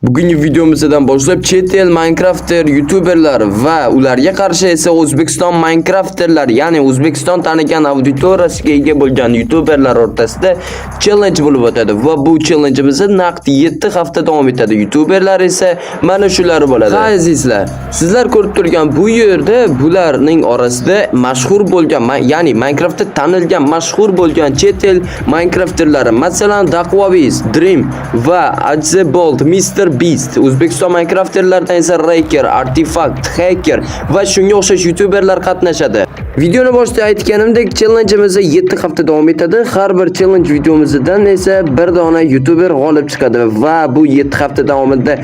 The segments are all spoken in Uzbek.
Bugungi videomizdan boshlab chet el Minecrafter youtuberlar va ularga qarshi esa O'zbekiston Minecrafterlar, ya'ni O'zbekiston tanigan auditoriyasiga ega bo'lgan youtuberlar o'rtasida challenge bo'lib o'tadi va bu challengeimiz naqd 7 hafta davom etadi. Youtuberlar esa mana shular bo'ladi. Ha, azizlar, sizlar ko'rib turgan bu yerda bularning orasida mashhur bo'lgan, ya'ni Minecraftda tanilgan, mashhur bo'lgan chet el Minecrafterlari, masalan, Daqvaviz, Dream va Bolt, Mr Beast, O'zbekiston Minecrafterlaridan esa Raker, Artifact, Hacker va shunga o'xshash youtuberlar qatnashadi. Videoni boshida aytganimdek, challengeimiz 7 hafta davom etadi. Har bir challenge videomizdan esa bir dona youtuber g'olib chiqadi va bu 7 hafta davomida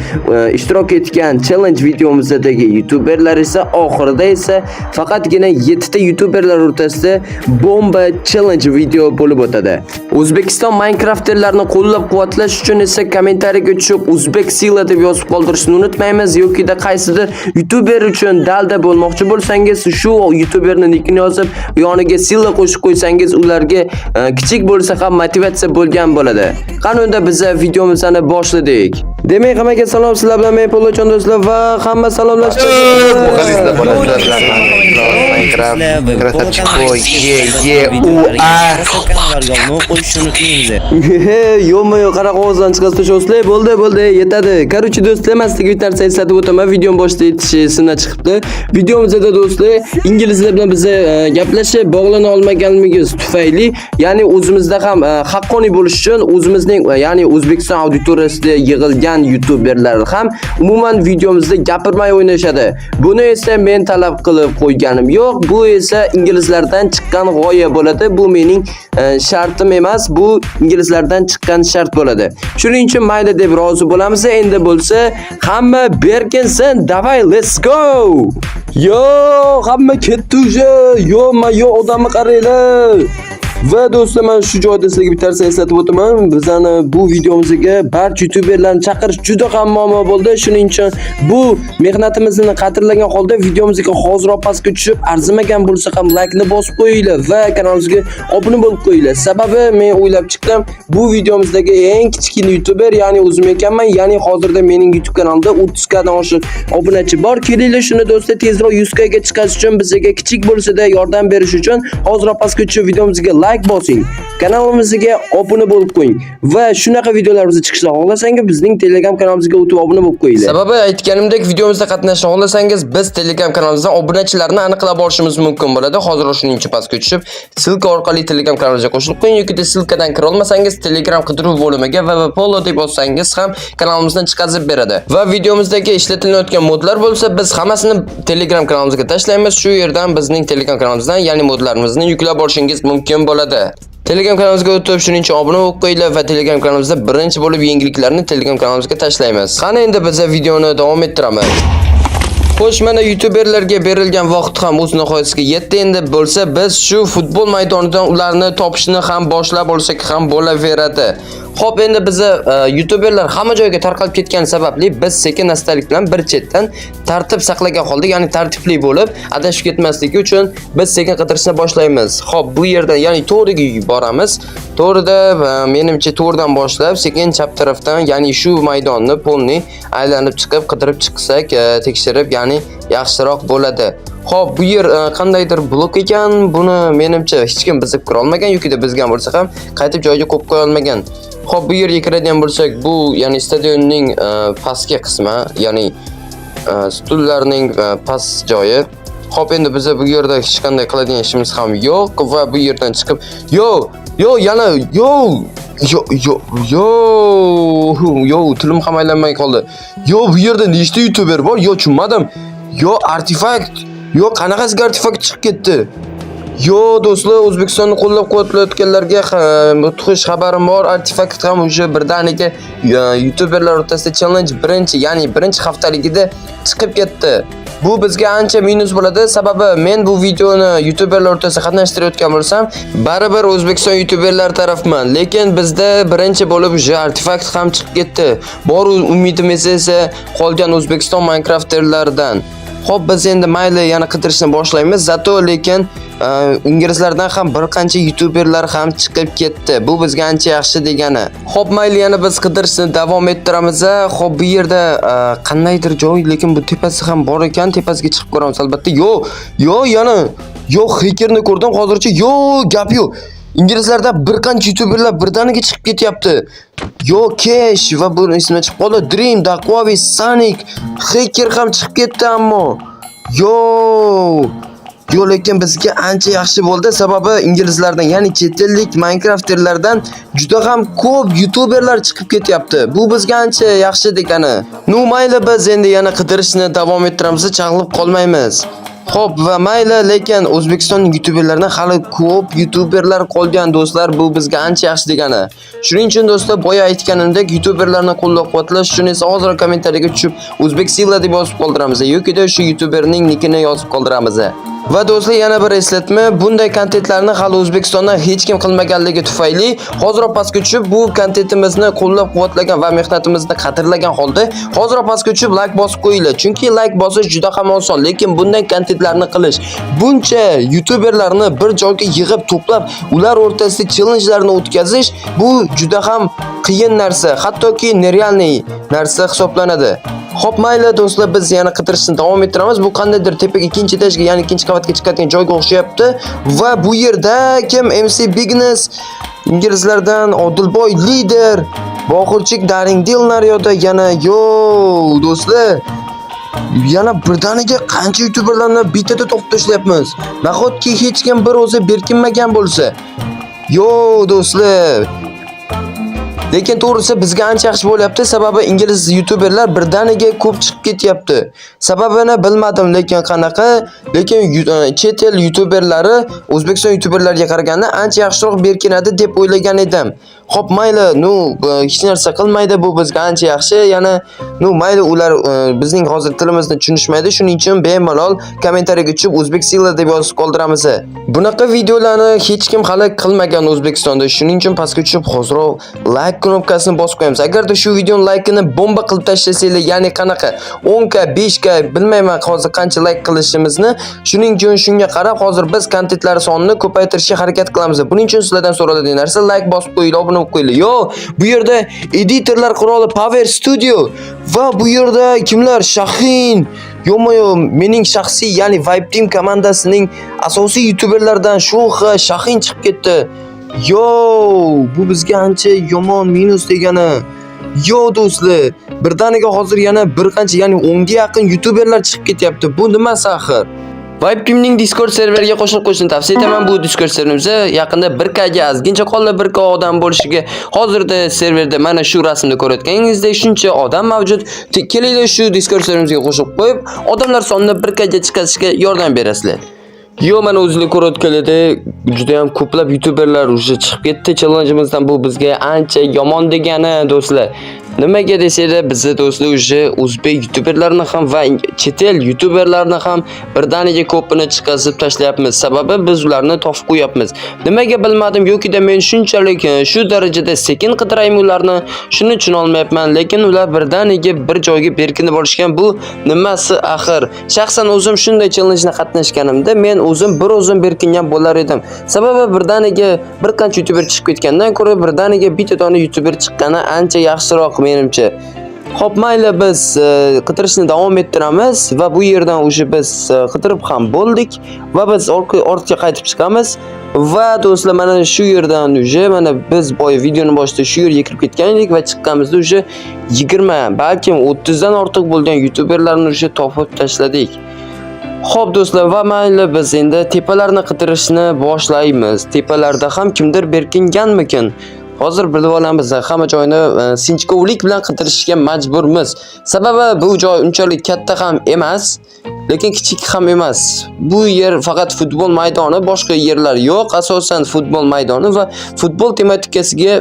ishtirok etgan challenge videomizdagi youtuberlar esa oxirida esa faqatgina 7 ta youtuberlar o'rtasida bomba challenge video bo'lib o'tadi. O'zbekiston Minecrafterlarini qo'llab-quvvatlash uchun esa kommentariyaga tushib "O'zbek сила" deb yozib qoldirishni unutmaymiz yokida qaysidir youtuber uchun dalda bo'lmoqchi bo'lsangiz, shu youtuberni nikini yozib, yoniga сила qo'shib qo'ysangiz, ularga kichik bo'lsa ham motivatsiya bo'lgan bo'ladi. Qani unda, biza videomizni boshladik. Demak, hammaga salom, sizlar bilan men Polochon, do'stlar, va hamma salomlashdi. Minecraft, красавчик, Е, Е, У, А. Yo'qmi, yo'q, qanaqa ovozdan chiqasiz, do'stlar? Bo'ldi, bo'ldi, yetadi. Короче, do'stlar, man sizlarga bitta narsa eslatib o'taman. Videoni boshida aytish esimdan chiqibdi. Videomizda, do'stlar, inglizlar bilan biz gaplashib bog'lana olmaganimiz tufayli, ya'ni o'zimizda ham haqqoniy bo'lish uchun o'zimizning, ya'ni O'zbekiston auditoriyasida yig'ilgan youtuberlar ham umuman videomizda gapirmay o'ynashadi. Buni esa men talab qilib qo'yganim yo'q. Bu esa inglizlardan chiqqan g'oya bo'ladi. Bu mening shartim emas, bu inglizlardan chiqqan shart bo'ladi. Shuning uchun mayli deb rozi bo'lamiz. Endi bo'lsa hamma berkinsin. Давай, let's go. Yo, hamma ketdi уже. Yo, ma yo, odamni qaranglar. Va do'stlar, man shu joyda sizlarga bitta narsa eslatib o'taman. Bizani bu videomizga barcha youtuberlarni chaqirish juda ham muammo bo'ldi. Shuning uchun bu mehnatimizni qadrlagan holda videomizga hoziroq pastga tushib, arzimagan bo'lsa ham laykni bosib qo'yinglar va kanalimizga obuna bo'lib qo'yinglar. Sababi men o'ylab chiqdim, bu videomizdagi eng kichkina youtuber, ya'ni o'zim ekanman, ya'ni hozirda mening YouTube kanalimda 30 k dan oshiq obunachi bor. Kelinglar, shuni, do'stlar, tezroq 100 k ga chiqarish uchun bizga kichik bo'lsa-da yordam berish uchun hoziroq pastga tushib videomizga like bosing. Kanalimizga obuna bo'lib qo'ying va shunaqa videolarimizni chiqishini xohlasangiz, bizning Telegram kanalimizga o'tib obuna bo'lib qo'yinglar. Sababi aytganimdek, videomizda qatnashishni xohlasangiz, biz Telegram kanalimizdan obunachilarni aniqlab olishimiz mumkin bo'ladi. Hozir shuning uchun pastga tushib, ссылка orqali Telegram kanalimizga qo'shilib qo'ying yoki ссылка dan kira olmasangiz, Telegram qidiruv bo'limiga "VV Polo" deb yozsangiz ham kanalimizdan chiqazib beradi. Va videomizdagi ishlatilayotgan modlar bo'lsa, biz hammasini Telegram kanalimizga tashlaymiz. Shu yerdan bizning Telegram kanalimizdan, ya'ni modlarimizni yuklab olishingiz mumkin bo'ladi. Telegram kanalimizga o'tib, shuning uchun obuna bo'lib qo'yinglar va Telegram kanalimizda birinchi bo'lib yangiliklarni Telegram kanalimizga tashlaymiz. Qani endi biz videoni davom ettiramiz. Xo'sh, mana youtuberlarga berilgan vaqt ham o'z nihoyasiga yetdi. Endi bo'lsa biz shu futbol maydonidan ularni topishni ham boshlab olsak ham bo'laveradi. Xo'p, endi biza youtuberlar hamma joyga tarqalib ketgani sababli biz sekin astalik bilan bir chetdan tartib saqlagan holda, ya'ni tartibli bo'lib, adashib ketmasligi uchun biz sekin qidirishni boshlaymiz. Xo'p, bu yerdan, ya'ni to'g'riga boramiz. To'g'rida, menimcha, to'g'ridan boshlab sekin chap tarafdan, ya'ni shu maydonni полный aylanib chiqib, qidirib chiqsak, tekshirib, ya'ni yaxshiroq bo'ladi. Xo'p, bu yer qandaydir blok ekan. Buni menimcha hech kim buzib kira olmagan yoki buzgan bo'lsa ham qaytib joyiga qo'yib qo'ya olmagan. Xo'p, bu yerga kiradigan bo'lsak, bu ya'ni stadionning pastki qismi, ya'ni stullarning past joyi. Xo'p, endi biza bu yerda hech qanday qiladigan ishimiz ham yo'q va bu yerdan chiqib, yo, yo, yana, yo, yo, yo, yo, yo, tilim ham aylanmay qoldi. Yo, bu yerda nechta youtuber bor? Yo, tushunmadim. Yo, Artifact. Yo, qanaqasiga Artifact chiqib ketdi? Yo, do'stlar, O'zbekistonni qo'llab-quvvatlayotganlarga mudhish xabarim bor. Artifact ham o'sha birdaniga youtuberlar o'rtasida challenge birinchi, ya'ni birinchi haftaligida chiqib ketdi. Bu bizga ancha minus bo'ladi. Sababi men bu videoni youtuberlar o'rtasida qatnashtirayotgan bo'lsam, baribir O'zbekiston youtuberlar tarafman. Lekin bizda birinchi bo'lib o'sha Artifact ham chiqib ketdi. Bor umidimiz esa qolgan O'zbekiston Minecrafterlaridan. Xo'p, biz endi mayli yana qidirishni boshlaymiz. Зато lekin inglizlardan ham bir qancha youtuberlar ham chiqib ketdi. Bu bizga ancha yaxshi degani. Xo'p, mayli yana biz qidirishni davom ettiramiz. Xo'p, bu yerda qandaydir joy, lekin bu tepasi ham bor ekan. Tepasiga chiqib ko'ramiz albatta. Yo, yo, yana yo xekerni ko'rdim hozircha. Yo, gap yo'q. Inglizlarda bir qancha youtuberlar birdaniga chiqib ketyapti. Yo, Cash va bu ismi chiqib qoldi. Dream, Dakwavi, Sonic, Hacker ham chiqib ketdi ammo. Yo, yo, lekin bizga ancha yaxshi bo'ldi, sababi inglizlardan, ya'ni chet ellik Minecrafterlardan juda ham ko'p youtuberlar chiqib ketyapti. Bu bizga ancha yaxshi degani. Ну, mayli, biz endi yana qidirishni davom ettiramiz, chalg'ib qolmaymiz. Xo'p, va mayli, lekin O'zbekiston youtuberlaridan hali ko'p youtuberlar qolgan, do'stlar, bu bizga ancha yaxshi degani. Shuning uchun, do'stlar, boya aytganimdek, youtuberlarni qo'llab-quvvatlash uchun esa hozir kommentariyaga tushib "O'zbek Silla" deb yozib qoldiramiz yoki shu youtuberning nikini yozib qoldiramiz. Va do'stlar, yana bir eslatma, bunday kontentlarni hali O'zbekistonda hech kim qilmaganligi tufayli hozir pastga tushib bu kontentimizni qo'llab-quvvatlagan va mehnatimizni qadrlagan holda hozir pastga tushib like bosib qo'yinglar. Chunki like bosish juda ham oson, lekin bunday kontentlarni qilish, buncha youtuberlarni bir joyga yig'ib to'plab, ular o'rtasida challengelarni o'tkazish, bu juda ham qiyin narsa, hattoki нереальный narsa hisoblanadi. Xo'p, mayli do'stlar, biz yana qidirishni davom ettiramiz. Bu qandaydir tepaga, ikkinchi etajga, ya'ni ikkinchi qavatga chiqadigan joyga o'xshayapti. Va bu yerda kim? MC Bignes, inglizlardan Odilboy lider, Bohirchik Daring Dilnar yoda yana, yo, do'stlar. Yana birdaniga qancha youtuberlarni bittada topib tashlayapmiz. Nahotki hech kim bir o'zi berkinmagan bo'lsa? Yo, do'stlar. Lekin to'g'risi bizga ancha yaxshi bo'lyapti, sababi ingliz youtuberlar birdaniga ko'p chiqib ketyapti. Sababini bilmadim, lekin qanaqa, lekin chet el youtuberlari O'zbekiston youtuberlariga qaraganda ancha yaxshiroq berkinadi deb o'ylagan edim. Xo'p, mayli, ну, hech narsa qilmaydi, bu bizga ancha yaxshi. Yana, ну, mayli, ular bizning hozir tilimizni tushunishmaydi, shuning uchun bemalol kommentariyaga tushib "O'zbek Silla" deb yozib qoldiramiz. Bunaqa videolarni hech kim hali qilmagan O'zbekistonda. Shuning uchun pastga tushib hoziroq like knopkasini bosib qo'yamiz. Agarda shu videoni laykini bomba qilib tashlasanglar, ya'ni qanaqa 10K, 5K, bilmayman hozir qancha like qilishimizni. Shuning uchun shunga qarab hozir biz kontentlar sonini ko'paytirishga harakat qilamiz. Buning uchun sizlardan so'raladigan narsa like bosib qo'yinglar, obuna bo'lib qo'yinglar. Yo, bu yerda editorlar qiroli Power Studio va bu yerda kimlar? Shahin, Yo'ma-yo, mening shaxsiy, ya'ni Vibe Team komandasining asosiy youtuberlaridan Sho'xa Shahin chiqib ketdi. Yo, bu bizga ancha yomon minus degani. Yo, do'stlar, birdaniga hozir yana bir qancha, ya'ni 10 ga yaqin youtuberlar chiqib ketyapti. Bu nimasi axir? Vibe Teamning Discord serveriga qo'shilib qo'yishni tavsiya etaman. Bu Discord serverimizda yaqinda 1K ga ozgincha qoldi 1K odam bo'lishiga. Hozirda serverda mana shu rasmda ko'rayotganingizdek shuncha odam mavjud. Kelinglar, shu Discord serverimizga qo'shib qo'yib, odamlar sonini 1K ga chiqarishga yordam berasizlar. Yo, mana o'zinglar ko'rayotganlaridek juda ham ko'plab youtuberlar уже chiqib ketdi challengeimizdan. Bu bizga ancha yomon degani, do'stlar. Nimaga desanglar, bizni do'stlar уже o'zbek youtuberlarini ham va chet el youtuberlarini ham birdaniga ko'pini chiqazib tashlayapmiz. Sababi biz ularni topib qo'yapmiz. Nimaga bilmadim, yokida men shunchalik shu darajada sekin qidiraymi ularni, shuni tushuna olmayapman, lekin ular birdaniga bir joyga berkinib olishgan. Bu nimasi axir? Shaxsan o'zim shunday challenge'ni qatnashganimda men o'zim bir o'zim berkingan bo'lar edim. Sababi birdaniga bir qancha youtuber chiqib ketgandan ko'ra birdaniga bitta dona youtuber chiqqani ancha yaxshiroq menimcha. Xo'p, mayli, biz qidirishni davom ettiramiz va bu yerdan уже biz qidirib ham bo'ldik va biz ortga qaytib chiqamiz va do'stlar, mana shu yerdan уже mana biz boya videoni boshida shu yerga kirib ketgan edik va chiqqanimizda уже 20, balkim 30 dan ortiq bo'lgan youtuberlarni уже topib tashladik. Xo'p, do'stlar, va mayli, biz endi tepalarni qidirishni boshlaymiz. Tepalarda ham kimdir berkinganmikin? Hozir bilib olamiz. Hamma joyni sinchkovlik bilan qidirishga majburmiz. Sababi bu joy unchalik katta ham emas, lekin kichik ham emas. Bu yer faqat futbol maydoni, boshqa yerlar yo'q. Asosan futbol maydoni va futbol tematikasiga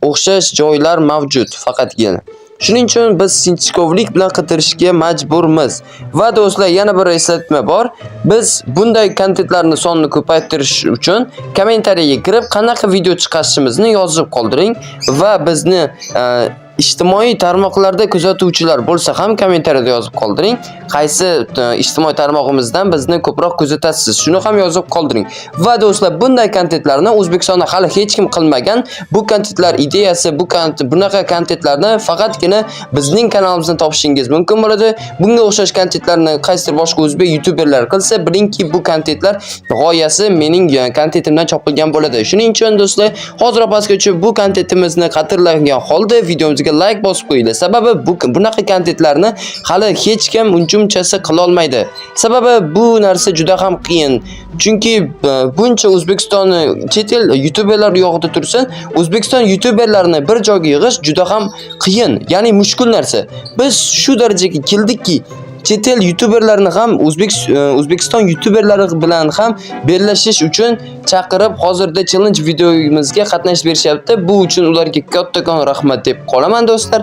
o'xshash joylar mavjud faqatgina. Shuning uchun biz sinchkovlik bilan qidirishga majburmiz. Va do'stlar, yana bir eslatma bor. Biz bunday kontentlarni sonini ko'paytirish uchun kommentariyaga kirib qanaqa video chiqarishimizni yozib qoldiring va bizni Ijtimoiy tarmoqlarda kuzatuvchilar bo'lsa ham kommentariyada yozib qoldiring. Qaysi ijtimoiy tarmog'imizdan bizni ko'proq kuzatasiz? Shuni ham yozib qoldiring. Va do'stlar, bunday kontentlarni O'zbekistonda hali hech kim qilmagan. Bu kontentlar ideyasi, bunaqa kontentlarni faqatgina bizning kanalimizdan topishingiz mumkin bo'ladi. Bunga o'xshash kontentlarni qaysidir boshqa o'zbek youtuberlar qilsa, bilingki, bu kontentlar g'oyasi mening kontentimdan chopilgan bo'ladi. Shuning uchun do'stlar, hozir pastga tushib bu kontentimizni qadrlagan holda videomizga like bosib qo'yinglar. Sababi bunaqa kontentlarni hali hech kim uncha-munchasi qila olmaydi. Sababi bu narsa juda ham qiyin. Chunki buncha O'zbekistonni chet el youtuberlar u yoqda tursin, O'zbekiston youtuberlarini bir joyga yig'ish juda ham qiyin, ya'ni mushkul narsa. Biz shu darajaga keldikki, chet el youtuberlarini ham O'zbekiston youtuberlari bilan ham bellashish uchun chaqirib, hozirda challenge videomizga qatnashib berishyapti. Bu uchun ularga kattakon rahmat deb qolaman, do'stlar.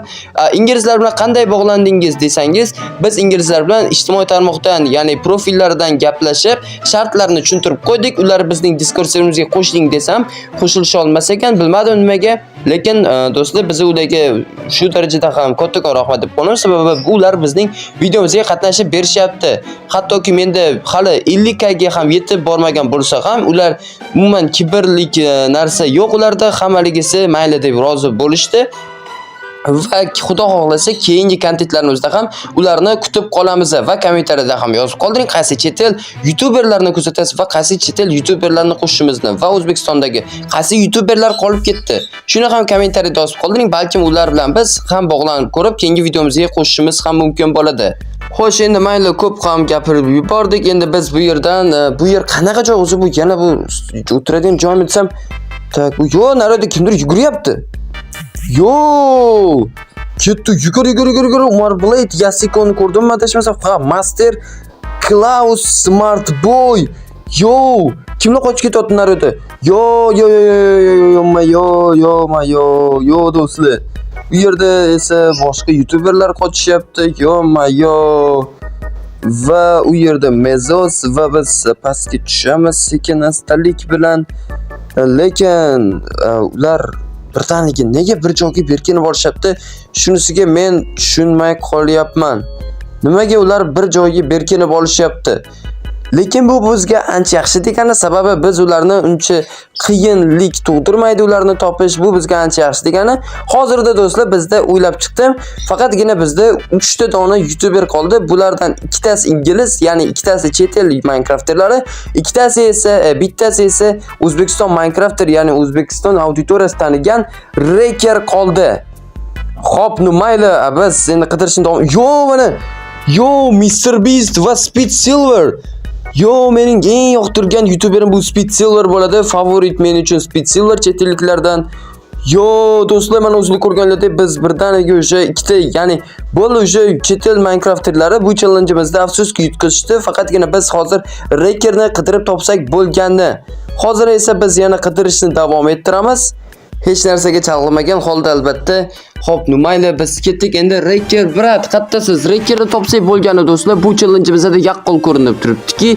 Inglizlar bilan qanday bog'landingiz desangiz, biz inglizlar bilan ijtimoiy tarmoqdan, ya'ni profillaridan gaplashib, shartlarni tushuntirib qo'ydik. Ular bizning Discord serverimizga qo'shiling desam, qo'shilisha olmas ekan, bilmadim nimaga. Lekin do'stlar, biz ularga shu darajada ham kattakon rahmat deb qolamiz, sababi ular bizning videomizga qatnashib berishyapti. Hattoki menda hali 50 ga ham yetib bormagan bo'lsa ham, ular umuman kibrlik narsa yo'q ularda, hammaligisi mayli deb rozi bo'lishdi. Va xudo xohlasa, keyingi kontentlarimizda ham ularni kutib qolamiz. Va kommentariyada ham yozib qoldiring, qaysi chet el youtuberlarni kuzatasiz va qaysi chet el youtuberlarni qo'shishimizni va O'zbekistondagi qaysi youtuberlar qolib ketdi. Shuni ham kommentariyada yozib qoldiring, balkim ular bilan biz ham bog'lanib ko'rib, keyingi videomizga qo'shishimiz ham mumkin bo'ladi. Xo'sh, endi mayli, ko'p ham gapirib yubordik. Endi biz bu yerdan bu yer qanaqa joy o'zi, bu yana bu o'tiradigan joymi desam, так, yo'q, naryoqda kimdir yuguryapti. Yo! Ketdi, yugur, yugur, yugur, yugur. Umar Blade Yasikoni ko'rdimmi adashmasam? Ha, Master Klaus Smart Boy. Yo! Kimlar qochib ketyapti naryoqda? Yo, yo, yo, yo, yo, yo, yo, ma, yo, yo, ma, yo, yo, do'stlar. U yerda esa boshqa youtuberlar qochishyapti. Yo, ma, yo. Va u yerda Mezos va biz pastga tushamiz sekin astalik bilan. Lekin ular birdaniga nega bir joyga berkinib olishyapti? Shunisiga men tushunmay qolyapman. Nimaga ular bir joyga berkinib olishyapti? Lekin bu bizga ancha yaxshi degani, sababi biz ularni uncha qiyinlik tug'dirmaydi ularni topish. Bu bizga ancha yaxshi degani. Hozirda do'stlar, bizda o'ylab chiqdim. Faqatgina bizda 3 ta dona youtuber qoldi. Bulardan ikkitasi ingliz, ya'ni ikkitasi chet el Minecrafterlari, ikkitasi esa bittasi esa O'zbekiston Minecrafter, ya'ni O'zbekiston auditoriyasi tanigan Reker qoldi. Xo'p, ну mayli, biz endi qidirishni davom. Yo, mana. Yo, Mr Beast va Speed Silver. Yo, mening eng yoqtirgan youtuberim bu Speed Silver bo'ladi. Favorit men uchun Speed Silver chet elliklardan. Yo, do'stlar, mana o'zinglar ko'rganlardek biz birdaniga o'sha ikkita, ya'ni bo'ldi, o'sha chet el Minecrafterlari bu challenge'imizda afsuski yutqizishdi. Faqatgina biz hozir Rekerni qidirib topsak bo'lgani. Hozir esa biz yana qidirishni davom ettiramiz. Hech narsaga chalg'imagan holda albatta. Xo'p, ну mayli, biz ketdik. Endi Reker, брат, qattasiz? Rekerni topsak bo'lgani, do'stlar. Bu challenge'imizda yaqqol ko'rinib turibdiki,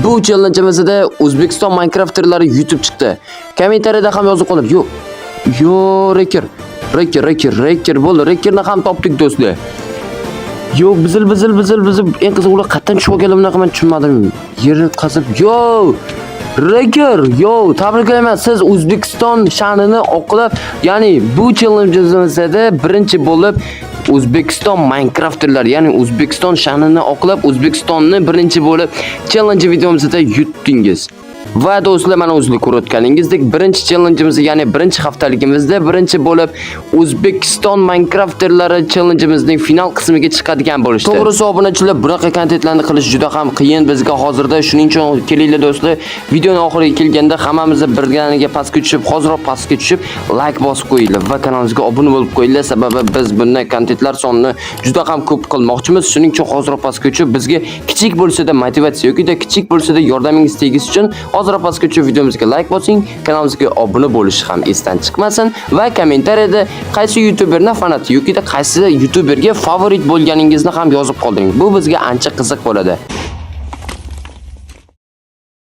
bu challenge'imizda O'zbekiston Minecrafterlari yutib chiqdi. Kommentariyada ham yozib qolib, yo'q. Yo, Reker. Reker, Reker, Reker bo'ldi. Rekerni ham topdik, do'stlar. Yo'q, bizil, bizil, bizil, bizil. Eng qizig'i, ular qayerdan tushib olganlar bunaqa, men tushunmadim. Yerni qazib, yo! Reker, yo, tabriklayman. Siz O'zbekiston sha'nini oqlab, ya'ni bu challenge'imizda birinchi bo'lib O'zbekiston Minecrafterlar, ya'ni O'zbekiston sha'nini oqlab, O'zbekistonni birinchi bo'lib challenge videomizda yutdingiz. Va do'stlar, mana o'zinglar ko'rayotganingizdek, birinchi challenge'imiz, ya'ni birinchi haftaligimizda birinchi bo'lib O'zbekiston Minecrafterlari challenge'imizning final qismiga chiqadigan bo'lishdi. To'g'risi, obunachilar, bunaqa kontentlarni qilish juda ham qiyin bizga hozirda. Shuning uchun kelinglar do'stlar, videoni oxiriga kelganda hammamiz birganiga pastga tushib, hoziroq pastga tushib like bosib qo'yinglar va kanalimizga obuna bo'lib qo'yinglar. Sababi biz bunday kontentlar sonini juda ham ko'p qilmoqchimiz. Shuning uchun hoziroq pastga tushib, bizga kichik bo'lsa-da motivatsiya yoki kichik bo'lsa-da yordamingiz tegishi uchun hozir pastga tushib videomizga like bosing, kanalimizga obuna bo'lish ham esdan chiqmasin va kommentariyada qaysi youtuberni fanati yoki qaysi youtuberga favorit bo'lganingizni ham yozib qoldiring. Bu bizga ancha qiziq bo'ladi.